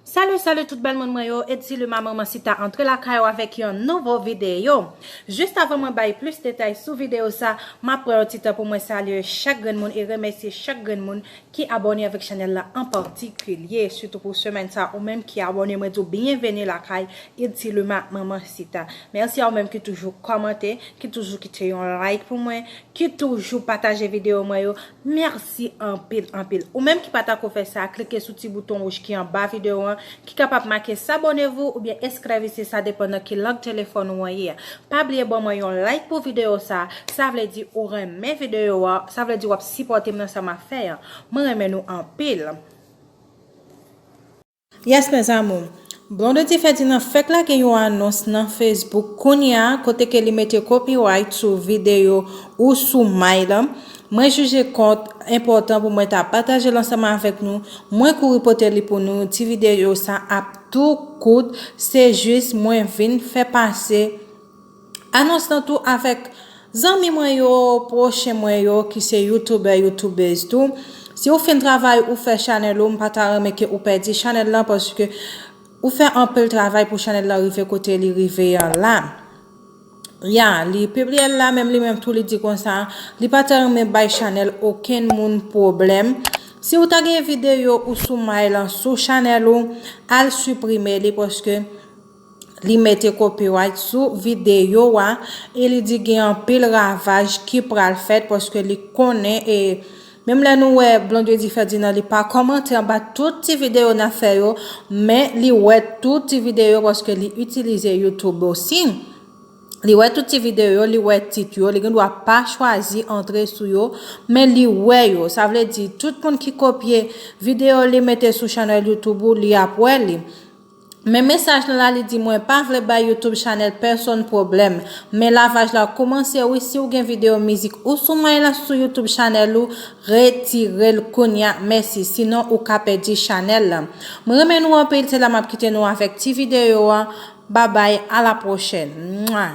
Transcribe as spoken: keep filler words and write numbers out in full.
Salut, salut tout bèl moun mwen yo, Eddy Luma Manman Sita antre lakay ou avèk yon nouvo videyo. Jis avan mwen bay plis detay sou videyo sa, m ap pran yon ti tan pou mwen salye chak grenn moun e remèsye chak grenn moun ki abòne avèk chanèl la an patikilye, sitou pou semèn sa, ou menm ki abòne, mwen di w byenveni lakay Eddy Luma Manman Sita. Mèsi a ou menm ki toujou kòmante, ki toujou kite yon like pou mwen, ki toujou pataje videyo mwen yo. Mèsi anpil, anpil. Ou menm ki pa tako fè sa, klike sou ti bouton wouj ki anba videyo an, ki kapab make s'abonnez-vous oubyen eskrèvise, sa depann nan ki lang telefòn ou an ye. Pa bliye ban mwen yon like pou videyo sa, sa vle di ou renmen videyo a, sa vle di w ap sipòte m nan sa m ap fè an. Mwen renmen nou anpil. Yes, mes amours. Blondedy Ferdinand fèk lage yon anons nan Facebook kounye a, kote ke li mete copyright sou videyo ou sou may la. Mwen jije kont enpòtan pou mwen ta pataje l ansanm avèk nou. Mwen kouri pote li pou nou. Ti videyo sa ap tou kout. Se jis mwen vin fè pase anons lan tou avèk zanmi mwen yo, pwochen mwen yo, ki se youtubè, youtubèz tou. Si ou fin travay, ou fè chanèl ou, m pa ta renmen ke ou pèdi chanèl lan, paske ou fè anpil travay pou chanèl lan rive kote li rive an la. Ya, li pibliye l la, menm li menm tou, li di konsa, li pa ta renmen bay chanèl okenn moun pwoblèm. Si ou ta gen videyo ou sou may lan sou chanèl ou, al siprime li, paske li mete copyright sou videyo a, e li di gen anpil ravaj ki pral fèt, paske li konnen, e menm lè nou wè Blondedy Ferdinand, li pa kòmante anba tout ti videyo n ap fè yo, men li wè tout ti videyo paske li itilize YouTube osi. Li wè tout ti videyo yo, li wè tit yo, li gen dwa pa chwazi antre sou yo, men li wè yo. Sa vle di, tout moun ki kopye videyo li mete sou chanèl YouTube ou, li ap wè li. Men mesaj lan la, li di mwen pa vle bay YouTube chanèl pèsonn pwoblèm. Men lavaj la koumanse wi, si w gen videyo mizik ou sou may lan sou YouTube chanèl ou, retire l kounya, mèsi, sinon ou ka pèdi chanèl lan. Mwen renmen nou anpil, se la m ap kite nou avèk ti videyo an. Babay, a la pwochèn. Mwa.